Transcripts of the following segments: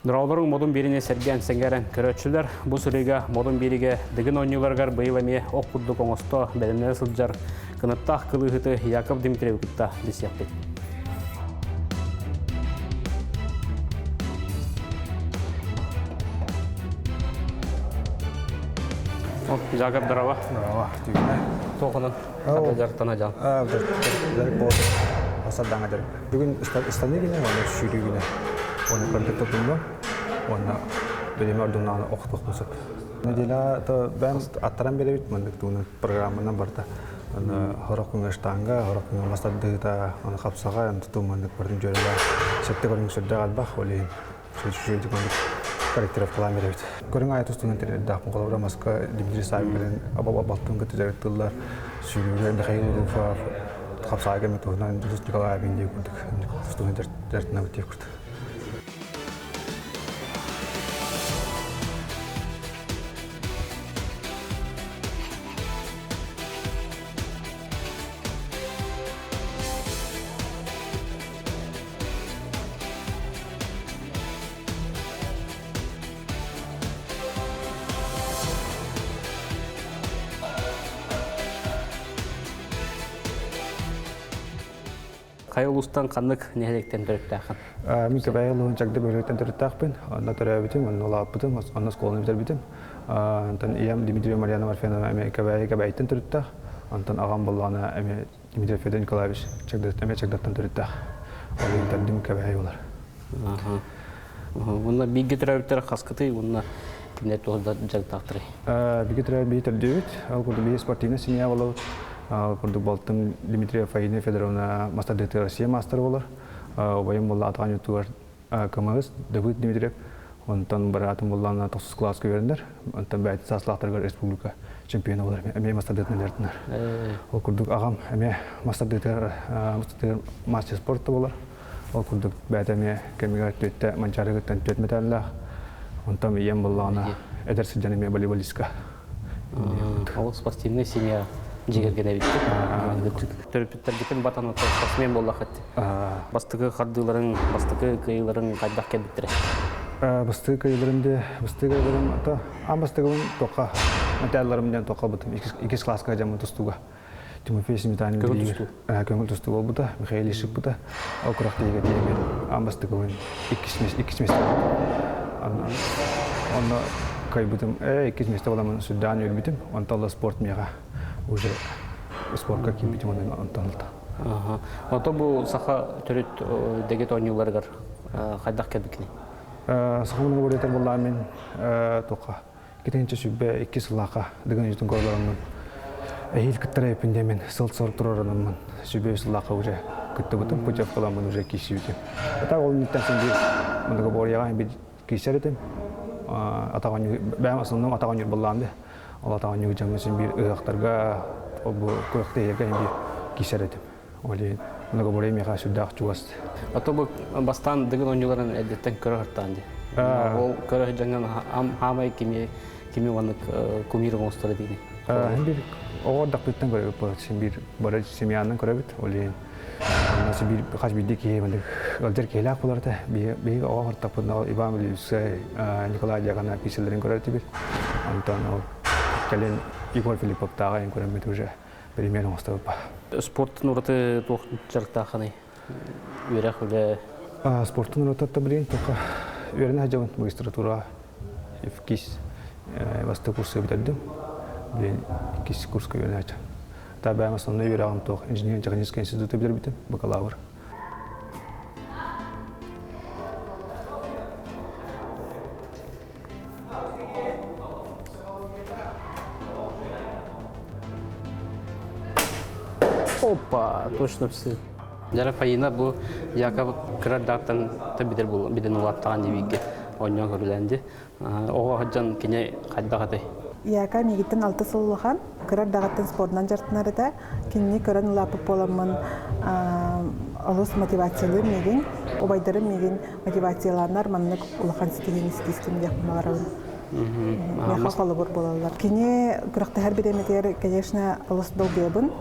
Дороолоруҥ модун биэриини сэргээн сэҥээрэн көрөөччүлэр, бу сырыыга модун биэриигэ Дыгын оонньууларыгар быйыл эмиэ ох курдук оҥосто бэлэмнэнэ сылдьар кынаттаах кылыыһыты Яков Дмитриевы кытта билсиэхпит. Яков, здорово. Здорово. Туохунан хата дьарыктана дьал. Дьарык буолар. Асардаҥа дьарык. Бүгүн ыстаныы күнэ уонна сүүрүү күнэ. Уонна көрдүк тутуннум. Уонна билими ордуннаҕына охтуохпун сөп. Неделя то бэм аттаран биэрэбит маннык туунан программанан барда. Аны хорох күҥҥэ штанга, хорох күҥҥэ мас тардыыта, аны хапсаҕай, аны тутуу маннык бардын дьүөрэлээх. Сэттэ көрүҥ сүрдээх элбэх, ол иһин үчүгэйдик маннык корректировкалаан биэрэбит. Көрүҥ аайы тустунан тренердаахпын. Холобура, маска Дмитрий Савин кэлэн балтын кытта дьарыктыыллар. Сүүрүүгэ Михаил Руфов, хапсаҕайга эмэ туһунан Дьулус Николаевич диэн курдук тустуһун дьарыктанабыт диэх курдук. Хайа улуустан ханнык нэһилиэктэн төрүттээххин? Мин Кэбээйи улууһун Чагда бөһүөлэгиттэн төрүттээхпин. Онно төрөөбүтүм, онно улааппытым, онно оскуоланы бүтэрбитим. Онтон ийэм Дмитрий Марьяна Марфеновна эмиэ Кэбээйи Кэбээйиттэн төрүттээх. Онтон аҕам буоллаҕына эмиэ Дмитрий Федор Николаевич эмиэ Чагдаттан төрүттээх. Ол иһин төрдүм Кэбээйи буолар. Уонна бииргэ төрөөбүттэр хаскытый уонна кинилэр туох да дьарыктаахтарый? Бииргэ төрөөбүт биһи төрдүбүт. Ол курдук биһи спортивнай семья буолабыт. Ол курдук балтым Дмитрия Фаина Федоровна мастардыытыгар Россия маастара буолар. Убайым буолла атаҕын ютугар КМС Давыд Дмитриев. Онтон быраатым буоллаҕына тохсус кылааска үөрэнэр. Онтон бэйэтин сааслаахтарыгар республика чемпиона буолар. Эмиэ мастардыытынан дьарыктанар. Ол курдук аҕам эмиэ мастардыытыгар мастер спорта буолар. Ол курдук бэйэтэ эмиэ кэмигэр түөттэ Манчаарыгыттан түөт мэтээллээх. Онтон ийэм буоллаҕына эдэр сылдьан эмиэ волейболистка. Ол спортивная семья дьиэгэргэнэбит. Төрөппүттэргитин батан спортсмен буоллахыт. Бастакы хардыыларыҥ, бастакы кыайыыларыҥ хайдах кэлбиттэрэ? Бастакы кыайыыларым де, бастакы кыайыыларым то аан бастакыбын тоққа мэтээлларым диэн тоққа бутум иккис класска дьаммын тустууга. Тимофей Сметанин Көҥүл тустуу. Көҥүл тустуу буолбута, Михаил Ишиппыта. Ол күрэхтэһиигэ тиийэн аан бастакыбын иккис миэстэ Онно кыайбытым, иккис миэстэ буоламмын сүрдээн үөрбүтүм. Онтон спорт миэхэ уже спортка киирбитим онтон ылта. Ото бу саха төрүт дэгит оонньууларыгар хайдах кэлбиккиний? Саха муҥур буоллаҕым мин туохха Итинчэ 22 сыллаахха Дыгын үйэтин королороммун эһиил кыттар эппин диэмин сыл-сорок туруоранаммын сүбэ сыллаахха уже кыттыбытым путевкаламмын уже киирсибитим. Ата ол инниттэн син биир многоборьеҕа биир киирсэр этим. Атах оонньуу бэйэм основном атах оонньуур буоллаҕым дии. Ол атах оонньуу дьоҥҥо син биир ыһыахтарга ол бу күрэхтэһиигэ биир киирсэр этим. Ол иһин многоборье миэхэ сүрдээх чугас. Ото бу бастаан Дыгын оонньууларын эрдэттэн көрө сыртаан дии. Ол көрө сылдьаҥҥын хаамай кими кими маннык кумир оҥостор диини. Биир оҕо эрдэхпиттэн көрөбүт син биир бары семьянан көрөбүт. Ол иһин биир хас биирдии киһи маннык ыалдьар киһилээх буолар этэ. Биһиги оҕо сыртахпытына Иван Васильевич, Николай Дьяконов киирсэллэрин көрөр этибит. Онтон ол кэлин Егор Филипповтааҕы көрөммүт уже Перемен оҥостобуппа. Спорттун ураты туох дьарыктааххыный? Үөрэх, үлэ? Спорттун ураты билигин тоха үөрэнэ сылдьабын магистратура иккис бастакы курска бүтэрдим. Билигин иккис курска үөрэнэ сылдьабын. Та бэйэм основной үөрэҕим туох инженерно-технический институту бүтэрбитим, бакалавр. Опа, точно все. Дьара Фаина бу Яков кыра дааттан та бидер биден улааттаҕан дибиге оонньоон көрүлээнди. Оҕо сылдьан кини хайдах этэй? Яка мигиттен алты сыл улахан, кыра даҕаттан спордунан дьарыктанар этэ. Кинини көрөн улааппыт буоламмын олус мотивациялыыр миигин, убайдарым миигин мотивациялааннар маннык улахан ситиһиини ситистим диэхпин баҕарабын. Миэхэ холобур буолаллар. Кини күрэхтэһэр бириэмэтигэр, конечно, олус долгуйабын.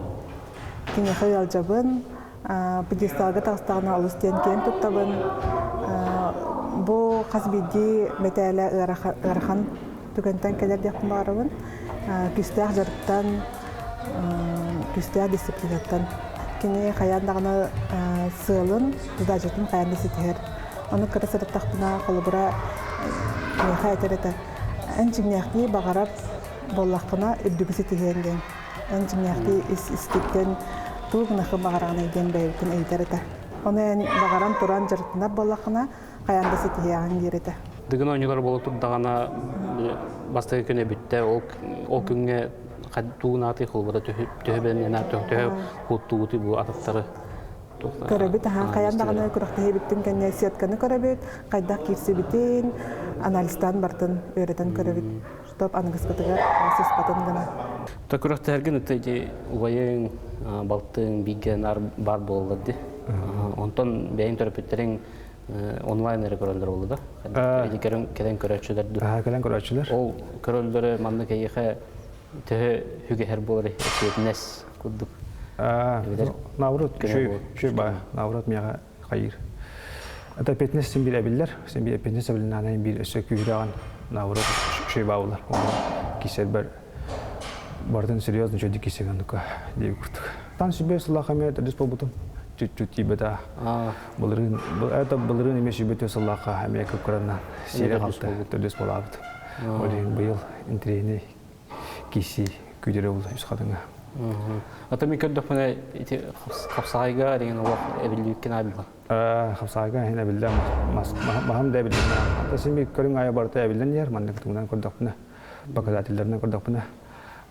Киниэхэ ыалдьабын. Пьедесталга таҕыстаҕына олус диэн киэн туттабын. Бу хас биирдии мэтээлэ ыарахан түгэнтэн кэлэр диэхпин баҕарабын. Күүстээх дьарыктан, күүстээх дисциплинаттан. Кини хайаан даҕаны сыалын, задачатын хайаан да ситиһэр. Ону кыра сырыттахпына, холобура, миэхэ этэр этэ, эн дьиҥнээхтии баҕарар буоллаххына, үрдүгү ситиһиэҥ диэн. Эн дьиҥнээхтии ис иститтэн тугу гынаххын баҕараҕыный диэн бэйэбитин ыйытар этэ. Ону эн баҕаран туран дьарыктанар буоллаххына, хайаан да ситиһиэҕиҥ диир этэ. Дыгын оонньуулар буола турдаҕына бастакы күнэ бүттэ. Ол ол күҥҥэ тугунааты холбота төһө бэлэмнэнэ төһө куоттугутуй бу ататтары Көрөбүт, аһаа, хайаан даҕаны күрэхтэһиибиттин кэннэ сетканы көрөбүт, хайдах киирсибитин, анализтаан бартын үөрэтэн көрөбүт. Чтоб аныгыскытыгар сыспатын гына. Та күрэхтэһэргин ити ити убайыҥ, балтыҥ бииргэ наар баар буолаллар дии. Онтон бэйэҥ төрөппүттэриҥ онлайн эрэ көрөллөр буолла да? Или кэлэн көрөөччүлэр дуу? Кэлэн көрөөччүлэр. Ол көрөллөрө маннык эйиэхэ төһө үгэһэр буолар эппиэтинэс курдук. Наоборот, үчүгэй баа. Наоборот, миэхэ хайыыр. Это эппиэтинэс син биир эбиллэр. Син биир эппиэтинэс эбилиннэҕинэ биир өссө күүһүрэҕин наоборот үчүгэй баа буолар. Кисэрбэр барытын серьезно үчүгэйдик кисэбин оннука диэбит курдук. Тан сүбэ сыллаах эмиэ төрдүс буолбутум. Чуть-чуть тиийбэтэ. Былырыын, это былырыын эмиэ сүбэ сыллаахха эмиэ кып-кыранан сиэрэ халта төрдүс буолаабыт. Ол иһин быйыл интэриэһинэй киси күүтэрэ буолла үс хатыҥа. Ата мин көрдөхпүнэ ити хапсаҕайга деген олох эбиллибиккин аабылла. Хапсаҕайга иһин эбиллэ маһым да эбиллэ. Ата син bir көрүҥ айа барыта эбиллэн иһэр маннык тугунан көрдөхпүнэ показателлэринэн көрдөхпүнэ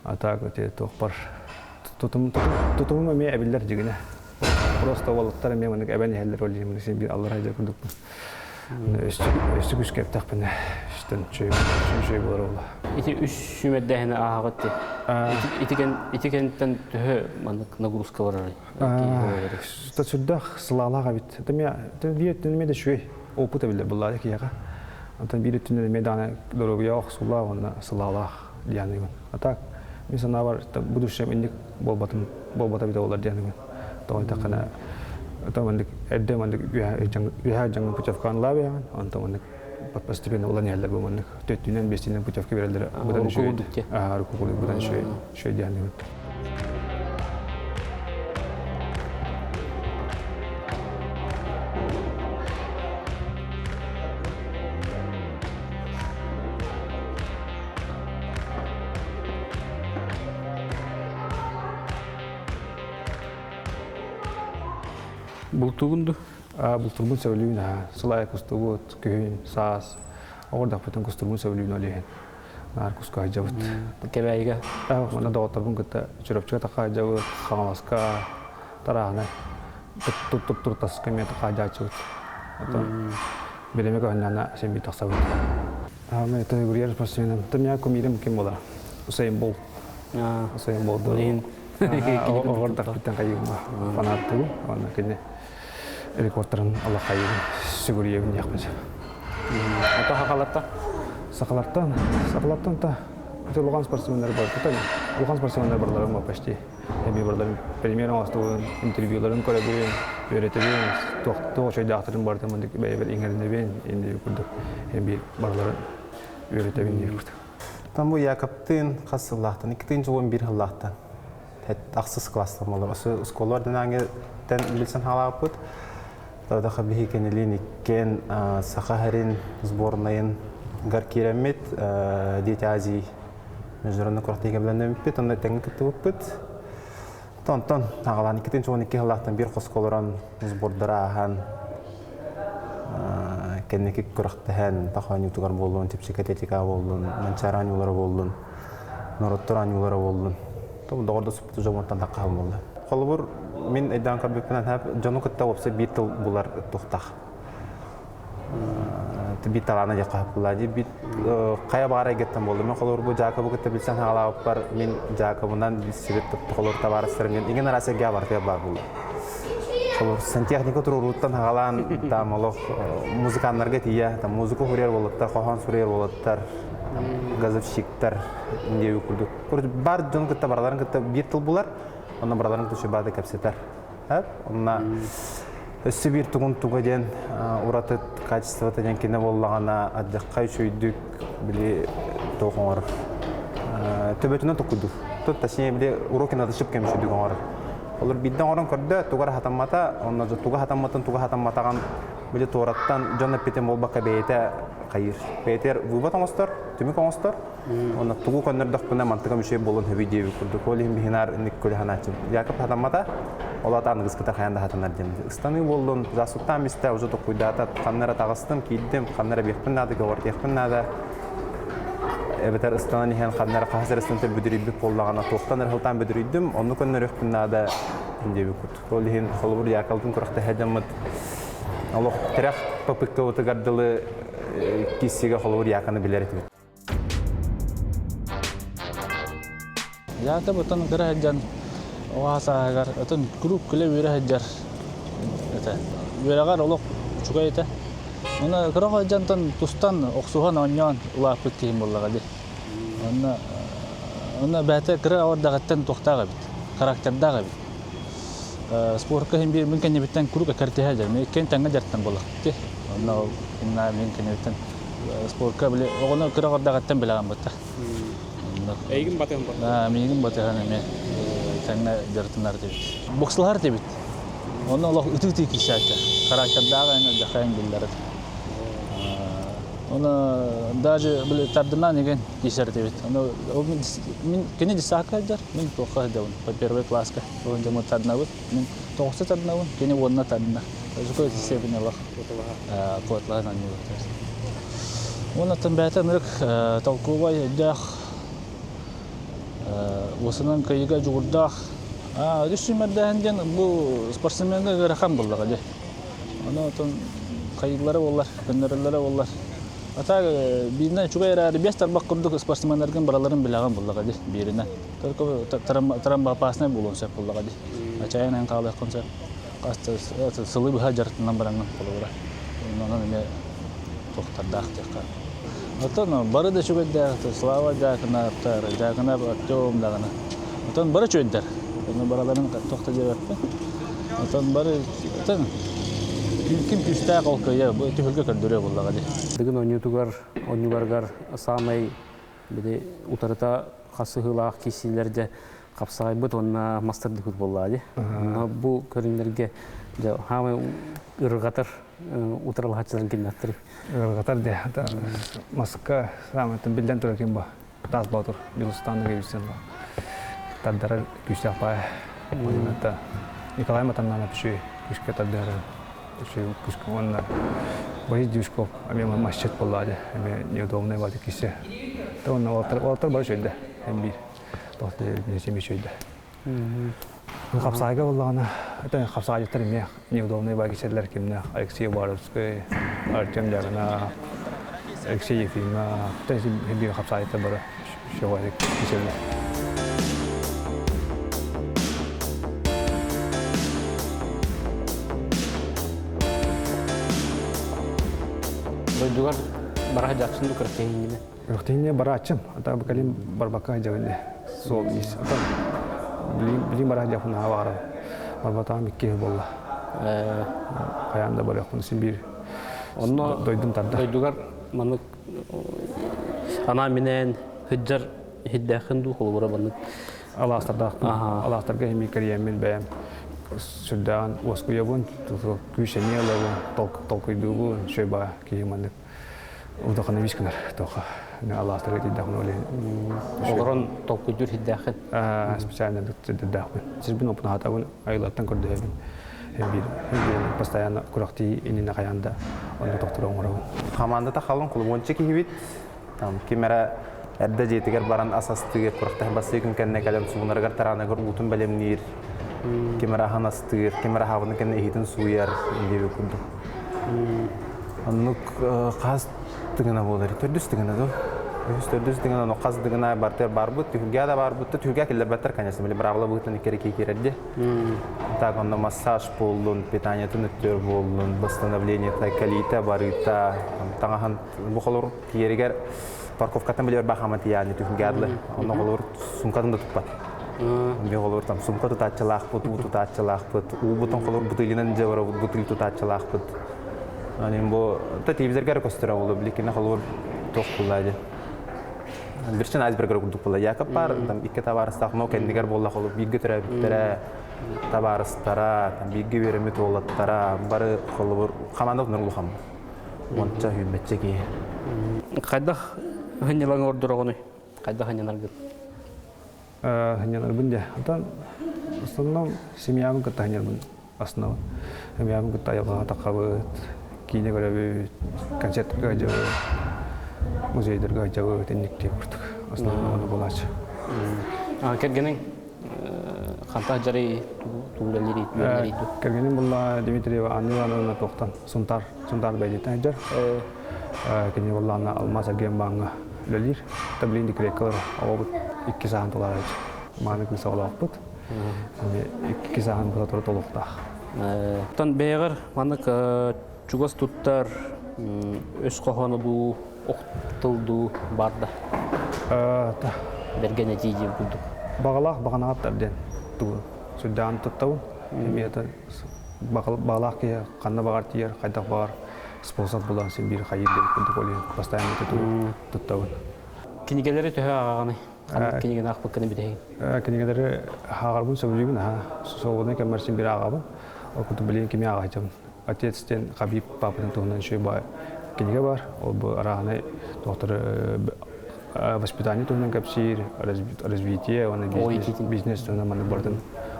а так ити туохпар тутум тутумум эмиэ эбиллэр дьигинэ. Просто уолаттар эмиэ маннык эбэн иһэллэр ол иһин син биир аллара дьэ курдукпун. Өссө күүскэ эптэхпинэ үстэн үчүгэй буолар буолла. Ити үс сүүмэрдээһини ааһаҕыт дии. Ити кэнниттэн төһө маннык нагрузка барарый? Сүрдээх сылаалаах эбит. Биир өттүнэн эмиэ да үчүгэй опыт эбиллэр буоллаҕа киһиэхэ. Онтон биир өттүнэн эмиэ даҕаны доруобуйаҕа охсуулаах уонна сылаалаах диэханыыбын. А так, мин санаабар, будущем инник буолбатым буолбата эбитэ буоллар диэханыыбын. Тоҕо диэтэххинэ, то маннык эрдэ маннык үөһээ дьаҥҥа путевкаҕын ылаа онтон маннык постепенно ылан иһэллэр бу маннык төртүнэн биэстинэн путевка биэрэллэрэ быдан үчүгэй аа быдан үчүгэй үчүгэй диэханыыбын. Бултуугун ду? Бултуурбун сөбүлүүбүн аа. Сыл аайы кустуубут, күһүн, саас. Оҕордохпутун кустуурбун сөбүлүүбүн ол иһин. Наар куска сылдьабыт. Кэбээйигэ? Манна доҕотторбун кытта Чурапчыга тахаадьабыт, Хаҥаласка, Тараһаны туттур таска эмиэ тахаадьааччыбыт. Оттон билими көһүннэҕинэ син биир тахсабыт. Мен это гурьер спортсменом. Ты меня кумиром ким буолар? Усейн Болт. Усейн Болт. Оҕордохпуттан хайыгым фанаттыгым. Уонна кини рекордтарын Аллах хайыгым сүгүрүйэбин диэхпин сөп. Ото сахалартан? Сахалартан, сахалартан та ити улахан спортсменнар бар. Улахан спортсменнар барларым почти. Эми барларым премьер оҥостубун, интервьюларын көрөбүн, үөрэтэбин, туох туох үчүгэйдаахтарын барытын маннык бэйэбэр иҥэринэбин, инди курдук эми барларын үөрэтэбин диир курдук. Там бу Якоптыын хас сыллаахтан, 2011 сыллаахтан ахсыс класстан буолар. Осы оскуолалар дэнээҥҥиттэн билсэн хаалааппыт. Тадаха биһи кэнилиин иккиэн Саха сирин сборнайын гар киирэммит Дети Азии международный күрэхтэһиигэ бэлэмнэммиппит, онно тэҥҥэ кыттыбыппыт. Онтон аҕалаан 2012 сыллаахтан биир хоско олорон сбордары ааһан кэнники күрэхтэһэн тах оонньуутугар буоллун, чэпчэки атлетика буоллун, манчаары оонньуулара буоллун, норуоттар оонньуулара буоллун. Доҕордоспут дьоммуттан таххаһым буолла. Холобур, мин өйдөөн көрбүппүнэн дьону кытта уопсай биир тыл булар туохтаах. Биир талаана диэххэ сөп дии. Биир хайа баҕар эйгэттэн буолла. Мен холобур бу Дьаакабы кытта билсэн хаалаабыппар мин Дьаакабынан билсибит холобур табаарыстарым диэн иҥин араас эйгэ барытыгар баар буолла. Холобур сантехника туруорууттан хаалаан там олох музыканнарга тиийэ, там музыка суруйар буолуттар, хоһоон суруйар буолуттар, газовщиктар диэби курдук. Бар дьон кытта бараларын кытта биир тыл булар, онно бараларын кытта баада кэпсэтэр. Онно Өссө биир тугун туга диэн ураты качествота диэн кинэ буоллаҕына ардьаххай үчүгүйдүк били туох оҥорор. Төбөтүнэн токуйдуур. Тут точнее били уроки надо шибко үчүгүйдүк оҥорор. Олор биирдэ оҥорон көрдө, тугар хатаммата, онно туга хатамматын, туга хатамматаҕын били туораттан дьон эппитин буолбакка бэйэтэ хайыыр. Бэйэтигэр вывод оҥостор, түмүк оҥостор. Онно тугу көннөрдөхпүнэ мантыкам үчүгэй буолуон сөбүй диэбит курдук. Ол иһин биһинаар инник көлөһанааччы. Якоб хатаммата, ол ата аныгыскыта хайан да хатанар диэн. Ыстаныы буоллун, засуктаан мистэ, уже токуйдаата, ханна эрэ таҕыстым, киирдим, ханна эрэ биэхпин наада, көҕөртүөхпүн наада. Эбэтэр ыстанан иһэн ханна эрэ хаһыс эрэ ыстан бүдүрүйбүт буоллаҕына, туохтан эрэ сылтаан бүдүрүйдүм, онну көннөрүөхпүн наада диэбит курдук. Ол иһин холобур Яковтун күрэхтэһэ дьаммыт олох тирэх попыткабытыгар дылы киссигэ холобур Яканы билэр этибит. Яков отон кыра сылдьан оҕо сааһыгар отон куруук күлэ-үөрэ сылдьар этэ. Үөрэҕэр олох үчүгэй этэ. Уонна кыра сылдьантан тустан, охсуһан, оонньоон улааппыт киһим буоллаҕа дии. Онно онно бэйэтэ кыра эрдэҕиттэн туохтаах эбит, характердаах эбит. Спортка иһин биир мин кэннибиттэн куруук эккирэтиһэ сылдьар. Мин иккиэн тэҥҥэ дьарыктан буоллахпыт дии. Онно ол мин кэннибиттэн спортка били оҕону кыра эрдэҕиттэн билэҕин бытта. Эйигин батыһан барда. Миигин батыһан эмиэ тэҥҥэ дьарыктанар этибит. Бокслаһар этибит. Онно олох ытыы-ытыы киирсээччи. Характердааҕа эн дьахайын биллэр этэ. Оны даже били тардынан igen киирсэр этибит. Оны мин кини десятка сылдьар, мин туохха сылдьабын, по первый класска. Ол дьоммут тардынабыт. Мин тоҕуста тардынабын, кини уонна тардына. Такой степени олох куоталаһан оонньуулар. Уонна оттон бэйэтэ ынырык толкуубай өйдөөх, уосунан кыайыыга дьулуурдаах. Үс сүүмэрдээһин диэн бу спортсмеҥҥа ыарахан буоллаҕа дии. Ону оттон хайыыллара буоллар, көннөрөллөрө буоллар. А так бииринэн үчүгэй эрээри биэс тарбах курдук спортсменнаргын бараларын билэҕин буоллаҕа дии бииринэн. Только травмоопасный буолуон сөп буоллаҕа дии. Ачайан хаалыаххын сөп. Сылы быһа дьарыктанан бараҥҥын холобура. Онон эмиэ туохтардаах диэххэ. Оттон бары да үчүгэйдээх, Слава Дьаакынаптар, Дьаакынап Артем даҕаны. Оттон бары үчүгэйдэр. Ону бараларын туох да диэбэппин. Оттон бары оттон ким күүстээх ол кыайа бу түһүлгэ көрдөрүө буоллаҕа дии. Дыгын оонньуутугар оонньууларыгар саамай били утарыта хасыһыылаах киирсиилэр дьэ хапсаҕайбыт уонна мастардыгыт буоллаҕа дии. Онно бу көрүҥнэргэ дьэ хаамай ырҕатар утарылаһааччыларын кинилэртэрий? Ырҕатар де маска саамайтан биллэн турар ким бу Таас Боотур Дьулустаан Нагайбисен тардарар күүстээх баай. Уонна Николай Матаннанов үчүгэй күүскэ тардыһар үчүгэй күүскэ уонна Борис Дюшков эмиэ масчыт буоллаҕа дии эмиэ неудобный баҕайы кисе. Уонна уолаттар бары үчүгэйдэр эн биир туох да үчүгэйдэр. Хапсаайга буоллаҕына, хапсаайдьыттар эмиэ неудобный баҕайы кисэллэр кимнээх Алексей Уваровскай, Артем Дьагына, Алексей Ефимов, биир хапсаайдьыттар бары үчүгэй кисэллэр. Дойдугар бара сылдьааччын ду күрэхтэһиинньимэ? Күрэхтэһиинньэ барааччым. Ата кэлин барбакка сылдьабын суол ис. Ата билин бара сылдьаппын наһаа баҕарабын. Барбатаҕым икки сыл буолла. Хайаан да барыахпын син биир Онно дойдум тарда. Дойдугар маннык анаан-минээн сылдьар иһирдээххин дуу холобура маннык Алаастардаахпын. Алаастарга эмиэ кэрийэммин бэйэм сүрдээҕин уоскуйабын, күүс-сэниэ ылабын, толкуйдуубун, үчүгэй баҕа киһи маннык удаханович гынар тоха алаастарга тиийдэхпин ол иһин олорон толкуйдуур сирдээххин специально сирдээхпин сирбин оппунаһатабын айылаттан көрдөһөбүн биир постоянно күрэхтии иннинэ хайаан да онно тохтор оҥоробун хамаандата халыҥ кулубуонча киһибит там ким эрэ эрдэ дьиэтигэр баран ас астыыр күрэхтэһэ бастыы күн кэннэ кэлэн суунарыгар тараанагар уутун бэлэмниир ким эрэ аһын астыыр ким эрэ аһаабытын кэннэ иһитин сууйар диэбит курдук Оннук хас тыгына буолар? Төрдүс тыгына дуу? Үһүс төрдүс тыгына, но хас тыгына бартыгар барбыт, түһүлгэ да барбыт, түһүлгэ киллэрбэттэр, конечно, били браво быһыытынан иккери киирэрди. Так, онно массаж буоллун, питаниетын өттүгэр буоллун, восстановлениета, кэлиитэ, барыыта, таҥаһын бу холор тиэригэр парковкаттан билэр бахама тиийээни түһүлгэ адлы. Онно холор сумкатын да туппат. Би холобур там сумка тутааччылаахпыт, уу тутааччылаахпыт, уубутун холобур бутылынан дьэ барабыт бутыль тутааччылаахпыт. Анин бу та телевизорга көстөрө болу биликкине холобур туох булла дии. Бирчин айсбергер курдук була. Якоб бар, там икки табаарыстаах, но кэннигэр буолла холобур бииргэ төрөөбүттэрэ, табаарыстара, там бииргэ үөрэммит уолаттара, бары холобур хамаанда улахан. Уонча сүүрбэччэ киһи. Хайдах сынньалаҥы ордороҕунуй? Хайдах сынньанаргын? Сынньанарбын дьэ. Оттон основном семьябын кытта сынньанарбын основном. Семьябын кытта айылҕаҕа таххабыт, киинэ көрөбүт, концертка сылдьабыт, музейдарга сылдьабыт, инник курдук. Основном ону булааччы. Кэргэниҥ хантах дьарый туулалири түөллэрий Кэргэним булла Дмитриева Анна Ивановна туохтан Сунтаар Сунтаар бэйдиттэн сылдьар. Кини буллаана Алмаз Аргенбааҥҥа үлэлиир. Таблин декрекка оҕобут икки сааһын толорааччы. Мааны кыыс оҕолоохпут. Икки сааһын быта тура толуктаах. Оттон бэйэҕэр маннык чугас туттар өс хоһооно дуу, ох тыл дуу бар да? Бэргэн этии диэн курдук. Баҕалаах баҕанааттар диэн тугу сүрдээҕин туттабын. Эмиэ баҕалаах киһи ханна баҕар тиийэр, хайдах баҕар способ булан син биир хайыыр диэн курдук ол иһин постоянно туттабын. Кинигэлэри төһө ааҕаҕыный? Ханнык кинигэни аахпыккын бүтэһигин? Кинигэлэри ааҕарбын сөбүлүүбүн аһа. Свободный кэммэр син биир ааҕабын. Ол курдук билигин кими ааҕа Отец диэн Хабиб папатын туһунан үчүгэй баар кинигэ бар. Ол бу арааһынай доктор воспитание туһунан кэпсиир, развитие уонна бизнес туһунан маннык барытын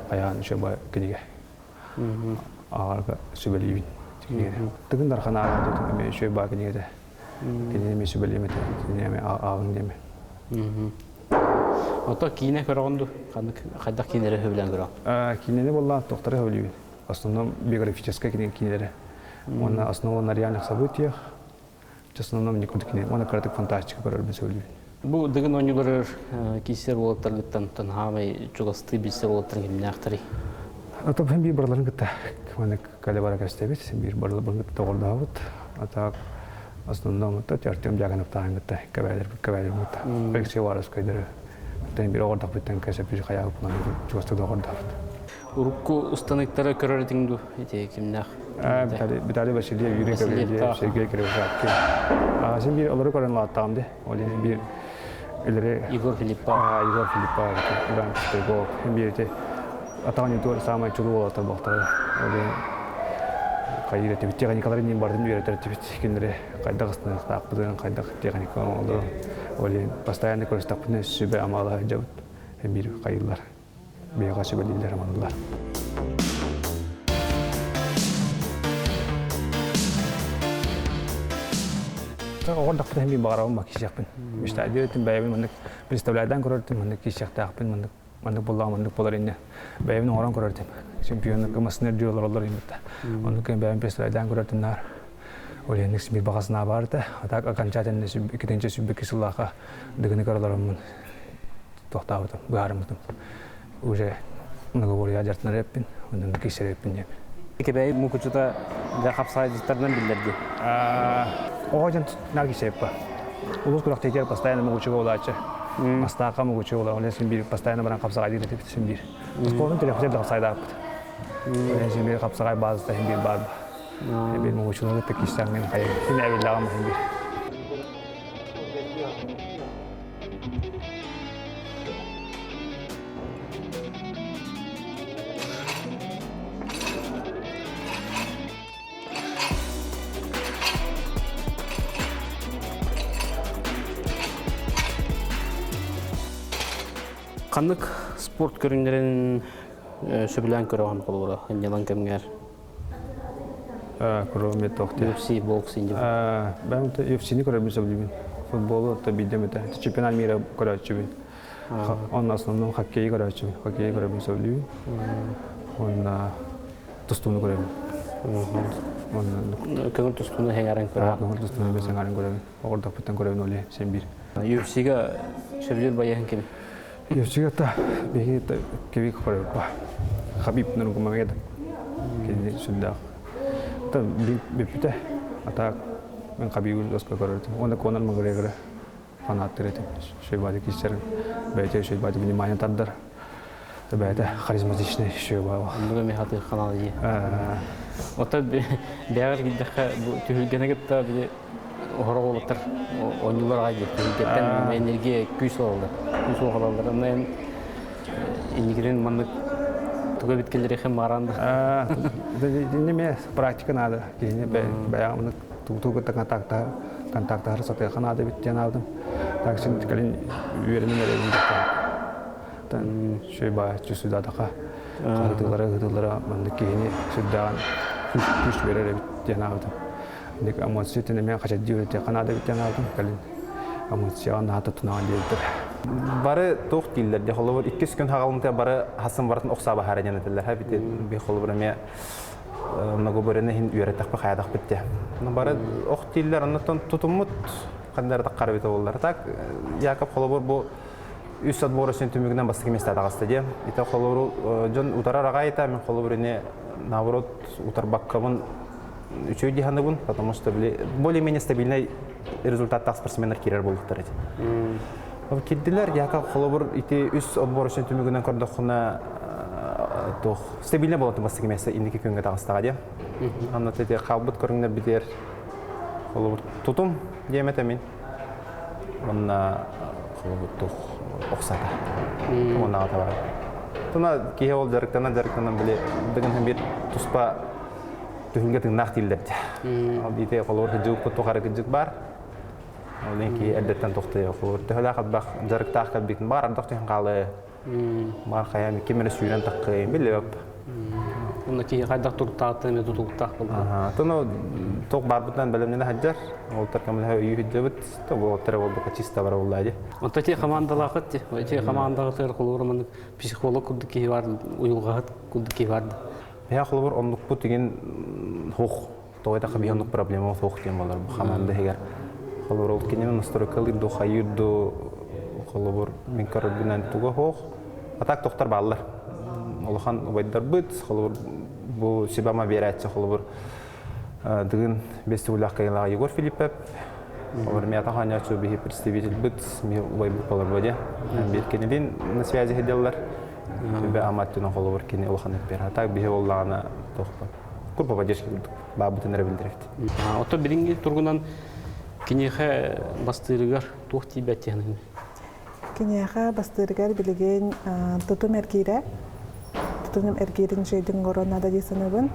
хайаан үчүгэй баар кинигэ. Ааҕарга сүбэлиибин. Тыгын Дархан ааҕар эмиэ үчүгэй баар кинигэтэ. Кинини эмиэ сүбэлиэм этэ. Кинини эмиэ ааҕыҥ диэме. Ото киинэ көрөҕүн дуу? Ханнык хайдах киинэлэри сөбүлээн көрөҕүн? Киинэни буолла тохтору сөбүлүүбүн. Основном биографическай кинилэри. Уонна основан на реальных событиях. В основном никуда кине. Уонна кыратык фантастика көрөрбүн сөбүлүүбүн. Бу Дыгын оонньууларыгар киирсэр уолаттаргыттан хаамай чугастыы билсэр уолаттарыҥ кимнээхтэрий? Ото биир барыларын кытта кэлэ бара кэстэбит, биир барыларын кытта доҕордоһобут. А так основном Артем Дьяконовтааһын кытта кэбээлэрбит кэбээлэрбит кытта Алексей Уваровскайдары биир оҕордохпуттан кэсэппит хайаабыппынан чугастык доҕордоһобут. Урукку устаныктары көрөр этиҥ дуу? Ити кимнээх? Виталий Васильев, Юрий Гаврильев, Сергей Кривошапкин. Син биир олору көрөн улааттаҕым дии. Ол иһин биир үлэри Егор Филиппов. Егор Филиппов, Иван Пестряков. Биир ити атаҕын ютубер саамай чулуу уолаттар буолтара. Ол иһин хайыыр этибит, техникаларын иһин барытын үөрэтэр этибит. Кинилэри хайдах ыстаныахтаахпытын, хайдах техника оҥороллорун. Ол иһин постоянно көрүстэхпитинэ сүбэ-амалаһа сылдьабыт. Биир хайыыллар. Биһиэхэ сүбэлииллэр аманылар. Оҕордохпут иһин баҕарабын ба киһиэхпин. Мечтайдыыр бэйэбин маннык представляйдаан көрөртүм, маннык киһиэхтээхпин, маннык маннык буоллаҕа маннык буолар инньэ. Бэйэбин оҥорон көрөртүм. Чемпионнарга массыына үрдүү олороллор иннитэ. Оннук бэйэбин представляйдаан көрөртүм наар. Ол иһин бир баҕа санаа баар этэ. А так окончательно иккитинчи сүүрбэкки сыллаахха дыгыны көрөлөрөммун тохтообутум, быһаарыммытым. Уже многоборье дьартынар эппин, онон киирсэр эппин диэн. Кэбээйи мукучута дьэ хапсаайдьыттарынан биллэрди. Оҕо дьон наар киирсэппа. Улус күрэхтэһиитигэр постоянно мукучуга улааччы. Астаака мукучуга ула, ол син биир постоянно баран хапсаҕайдыыр этибит син биир. Оскуолатын телефонер да хапсаҕайдаахпыт. Ол син биир хапсаҕай базата син биир баар. Биир мукучулары кытта киирсэҥҥин хайа син эбиллэҕим син биир. Ханнык спорт көрүҥнэрин сөбүлээн көрөҕүн холобура ынньалаҥ кэмҥэр? Кроме тохти. UFC, боксинг. Бэм UFC-ни көрөрбүн сөбүлүүбүн. Футболу то биирдэм этэ. Чемпионат мира көрөөччүбүн. Онно основном хоккейы көрөөччүбүн. Хоккейы көрөрбүн сөбүлүүбүн. Уонна тустууну көрөбүн. Уонна көҥүл тустууну сэҥээрэн көрөбүн. Көҥүл тустууну сэҥээрэн көрөбүн. Оҕордохпуттан көрөбүн ол син биир. UFC-га сөбүлүүр байыаһын ким? UFC-га та биһиги киви көрөбүн. Хабиб Нургумагомедов. Кини сүрдээх. Та бүппүтэ. А так мен Хабибы доска көрөрдүм. Уонна Конор Макгрегоры фанаттыр этим. Шөйбади киссерин бэйте шөйбади внимание тардар. Бэйэтэ харизматичный еще баа. Оннуга ми хаты канал дии. Ота бэҕэр киирдэххэ бу түһүлгэни кытта били оһорох уолаттар оонньуулар аҕай дии. Түһүлгэттэн энергия күүс ылаллар. Күүс уох ылаллар. Онно эн инникитин маннык туга эбит кэллэриэхин бааран да. Неме практика надо. Киһини бэйэҕэ тутуу кытта контактаһар контактаһар сатыаха наада эбит диэн аалдым. Так син кэлин үөрэнэн эрэбин Тан шөй бааччы сүдатаха хаһытыылара ыһытыылара маннык киһини сүрдээҕин күүс биэрэр эбит диэн аабытым. Ник эмоциятын эмиэ хачайдыы үөрэтиэххэ наада эбит диэн аабытым. Кэлин эмоцияҕа наһаа туттунаҕын диэбиттэр. Бары туох дииллэр дии холобур иккис күн хаҕалымтыа бары хасын барытын охсаа баһаара диэн этэллэр ха бити би холобур эмиэ многоборьены иһин үөрэтэхпи хайадахпыт диэ. Бары ох дииллэр оннуттан тутуммут ханнары таххара бит оллар. Так Яков холобур бу үс отбор өссүн түмүгүнэн бастакы миэстэ таҕыста диэ. Ити холобуру дьон утарар аҕай мен холобур ини наоборот утарбаккабын үчүгэй дии саныыбын, потому что более-менее стабильный результаттаах спортсменнар киирэр буолуохтар эти. Кирдилэр, яка холобур ити үс отбор өссүн түмүгүнэн көрдөххүнэ туох стабильный буолатын бастакы миэстэ инники күҥҥэ таҕыстаҕа диэ. Анна ити хаалбыт көрүҥнэр битиэр холобур тутум диэм этэ мин. Уонна холобур туох охсата. Уонна бар. Туна киһи ол дьарыктана дьарыктанан били дыгын бир туспа түһүлгэ тыыннаах дииллэр. Ол ити холобур кыдьык тухары кыдьык бар. Ол киһи эрдэттэн тохтуйа холобур төһөлөөх ардах дьарыктаах кэлбитин бар ардах түһэн хаалыы Бар хайаан ким эрэ сүүрэн таххыайын билиэп. Онно киһи хайдах туруктаахтан эмэ тутулуктаах буолла. Тоно туох баарбытынан бэлэмнэнэ сылдьар. Уолаттар көмөлөһө өйүү сылдьабыт. То уолаттар буолбакка чисто бара буолла дии. Онто ти командалаахыт ти. Ти командаҕытыгар холобур маннык психолог курдук киһи бар, уйулҕаһыт курдук киһи бар. Миһа холобур оннукпут деген хух тоҕо этэ биһи оннук проблема суох диэн болар бу хамаанда иһигэр. Холобур ол кинини настройкалыыр ду хайыыр ду холобур мин көрөрбүнэн туга суох. А так тохтор бааллар. Улахан убайдарбыт, холобур бу Сибама биэрээччи холобур Дыгын бес төгүллээх кыайыылаах Егор Филиппов. Холобур мята хаанньааччы биһи представительбыт, ми убайбыт болар бу Биир кинилин на связи сылдьаллар. Түбэ амат түнэ холобур кини улахан эппиэр. А так биһи боллаҕына тохпот. Курпа поддержка курдук баабытын эрэ билдирэбит. Ото билиҥҥи тургунан киниэхэ бастыырыгар туох тиийбэт диэн Киниэхэ бастыырыгар билигин тутум эргиирэ тутум эргиирин үчүгэйдик оҥорон наада дии саныыбын.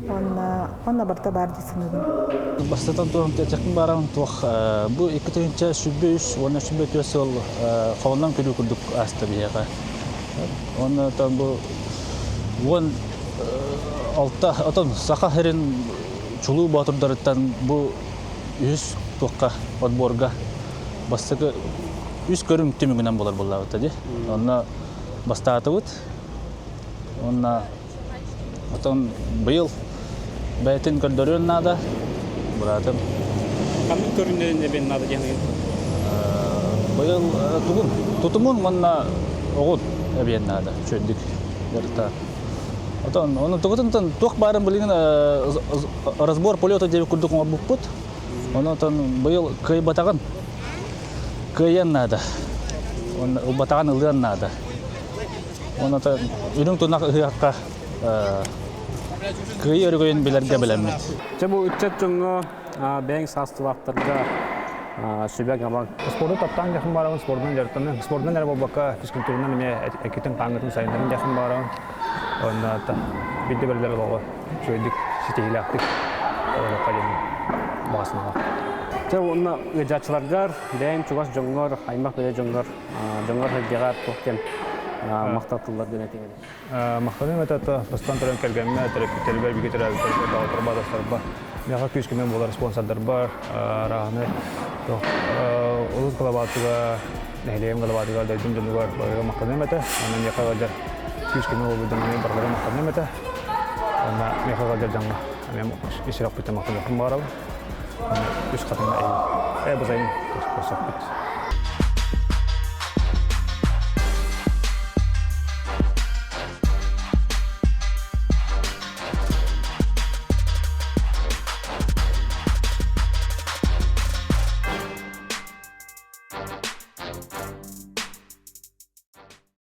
Уонна онно барыта баар дии саныыбын. Бастатан туран этиэхпин баарабын туох бу 2023 уонна 24 сыл холонон көрүү курдук ааста биһиэхэ. Уонна там бу уон алта отон Саха сирин чулуу боотурдарыттан бу үһүс туохха отборга бастакы үс көрүҥ түмүгүнэн буолар буоллаабыта дии. Онно бастаатыбыт. Уонна отон быйыл бэйэтин көрдөрүөн наада. Быраатым. Ханнык көрүҥнэрин эбиэн наада диэн Быйыл тугун тутумун уонна оҕун эбиэн наада үчүгэйдик дьарыктаах. Отон ону тугутунтан туох баарын билигин разбор полета диэбит курдук оҥорбуппут. Онон быйыл кыайбатаҕын кыайыан наада. Ылбатаҕын ылыан наада. Онон үрүҥ тунах ыһыахха кыайыы өрөгөйүн билэргэ бэлэммит. Дьэ бу ыччат дьоҥҥо бэйэҥ саастыылаахтарга сүбэ-амаҥ. Спорду таптаан дьахын баарабын, спордунан дьарыктанан, спордунан эрэ буолбакка, физкультуранан эмиэ эккитин хааҥҥытын сайыннарын дьахын баарабын. Уонна биирдэ бэриллэр олоҕу үчүгэйдик, ситиһиилээхтик олоруохха диэн баҕа санаалаах. Дьэ уонна ыалдьааччыларгар, бэйэҥ чугас дьоҥҥор, аймах бэйэ дьоҥҥор, дьоҥҥор-сэргэҕэр туох диэн махтал тыллар диэн этиҥ Махтаныам этэ бастан туран кэргэммэ, төрөппүттэрбэр, бигэ төрөөбүттэрбэр, доҕотторбор, атастарбар, миэхэ күүс-көмө буолар спонсордарбар, арааһыны улуус главатыгар, нэһилиэгим главатыгар, дойдум дьонугар барыга махтаныам этэ. Онно миэхэ ыалдьар күүс-көмө буолбут дьоҥҥо барыларыгар махтаныам этэ. Онно миэхэ ыалдьар дьоҥҥо эмиэ ис сүрэхпиттэн махтаныахпын баҕарабын. Үс хатыҥҥа эйин. Ээ базайын көрсөхпүт.